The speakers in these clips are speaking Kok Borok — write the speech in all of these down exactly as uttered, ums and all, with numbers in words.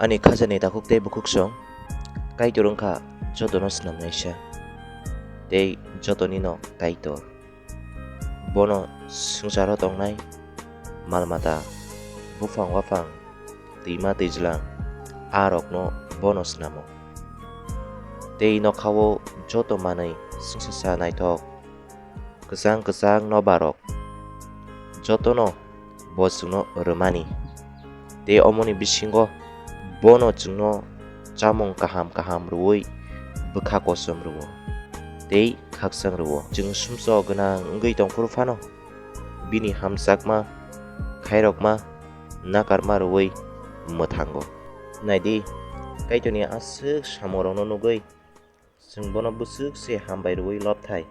Ani khajani takhuk tei bukhuksong, Kaitor wngkha jotono snamnaisa tei jotonino Kaitor. Bono swngcharo tongnai mal mata, buphang waphang, twima twijlang, a rokno bono snamo. Tei nokhao joto manwi swngchasa naithok, kwchang kwchang nobarok jotono bo chwngno rwmani. Tei omoni bisingo bono chwngno chamung kaham kaham rwui bwkha kosom rwo tei khakchang rwo. Chwng sumsok gwnang wngwi tongphuru phano bini hamjakma khairokma nakarma rwui mwthango. Naidi, Kaitorni aswk samungrokno nugwi chwng bono bwswk se hambai rwui lob thai.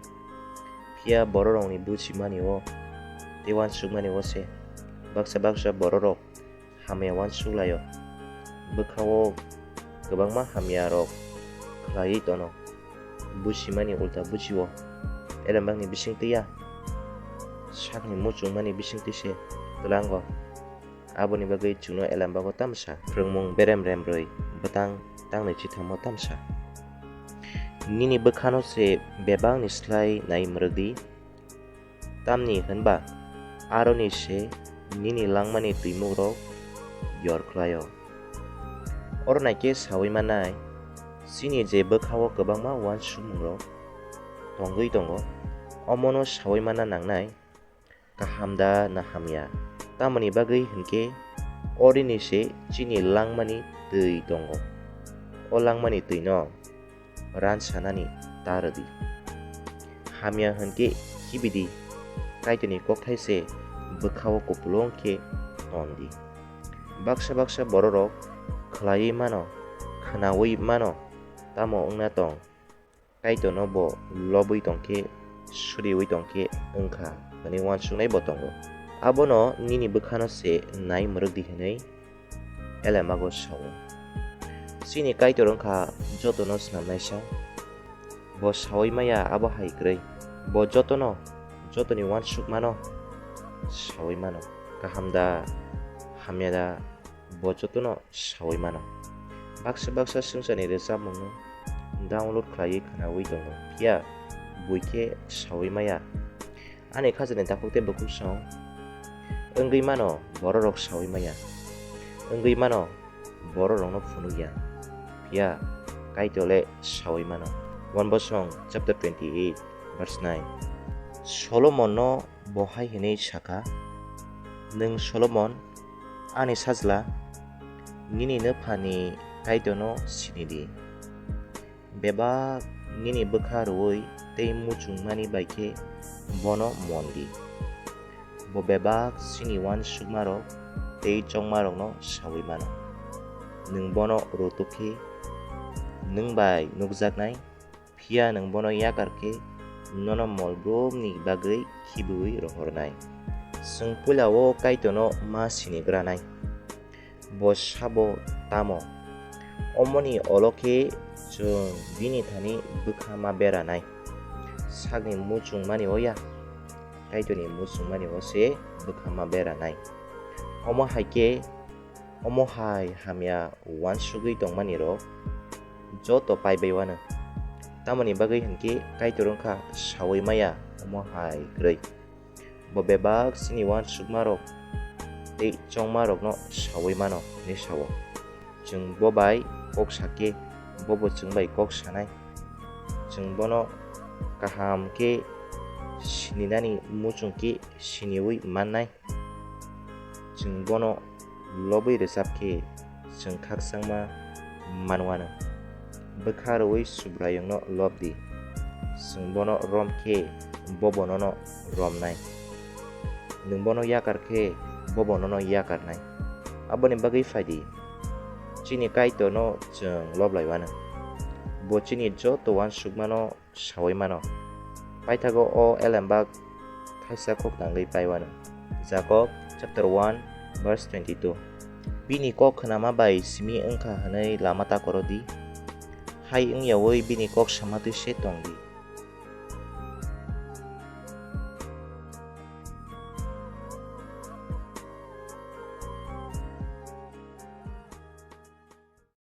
Phiya bororokni buchimani-o tei uansukmani-o se baksa baksa bororok hamya uansuk lai-o. Bwkha-o kwbangma hamyarok khlaiwi tono. Buchimani ulta buchi-o. Elembakni bisingtwi ya. Sakni muchungmani bisingtwi se twlango. Aboni bagwi chwngno elembago tamsa, phrwngmung berem remrwi bwtang tangnwi chithamo tamsa. Nini bwkhano se bebakni slai nai mwrwk di, tamni hwnba aroni se nini langmani twimukrok yor khlai-o. Oro naikhe saui mannai, chini je bwkha-o kwbangma uansukmungrok tongwi tongo, omono saui manna nangnai, kaham da na hamya? Tamoni bagwi hwnkhe orini se chini langmani twi tongo. O langmani twino ransanani ta rwdi. Hamya hwnkhe khibi di, Kaitorni kokthai se bwkha-o kupulung khe ton di. Baksa baksa bororok khlaiwi mano, khwnaui mano, tamo wngna tong? Kaitorno bo lobwi tongkhe, suriui tongkhe wngkha hwnwi uansuknai bo tongo. Abono nini bwkhano se nai mwrwk di hwnwi Elemago sao. Chini Kaitor wngkha jotono snamnaisa. Bo saui maya abo hai kwrwi. Bo jotono, jotoni uansukmano saui mano. Kaham da, hamya da, bo jotono saui mano. Baksa baksa swngcharni rwchapmungno download khlaiwi khwnaui tongo, phiya bui khe saui maya. Ani khajani takhuk tei bukhuksong wngwi mano, bororok saui maya. Wngwi mano, bororokno phunukya, phiya Kaitor le saui mano. One Bosong chapter twenty-eight, verse nine. Solomonno bo hai hwnwi sakha, Nwng Solomon, ani sajla, nini nwphani Kaitorno sini di. Bebak nini bwkha rwui tei muchungmani bai khe bono mon di. Bo bebak chini uansukmarok tei chongmarokno saui mano. Nwng bono rutuk khe nwng bai nukjaknai, phiya nwng bono yakar khe nono molbrumni bagwi khibiui rohornai. Chwng puila-o Kaitorno ma sinigranai. Bo sabo tamo? Omoni olo khe chwng bini thani bwkha ma beranai. Sakni muchungmani-o ya, Kaitorni muchungmani-o se bwkha ma beranai. Omo hai khe, omo hai hamya uansugwi tongmani rok joto paibai uanw. Tamoni bagwi hwnkhe Kaitor wngkha saui maya omo hai kwrwi. Bo bebak chini uansukmarok tei chongmarokno saui mano hwnwi sao. Chwng bo bai kok sa khe, bo bo chwng bai kok sanai. Chwng bono kaham khe sininani muchung khe siniui mannai. Chwng bono lobwi rwchap khe chwng khakchangma man uanw. Bwkha rwui Subraiyungno lob di. Chwng bono rom khe bo bo nono romnai. Nwng bono yakar khe bo bo nono yakarnai. Aboni bagwi phai di. Chini Kaitorno chwng lob lai uanw. Bo chini joto uansukmano saui mano. Paithago o elembak thaisa khuk tangwi pai uanw. Jakob chapter one verse twenty-two. Bini kok khnama bai simi wngkha hwnwi lama ta koro di. Hai wngyaui bini kok sama twi se tong di.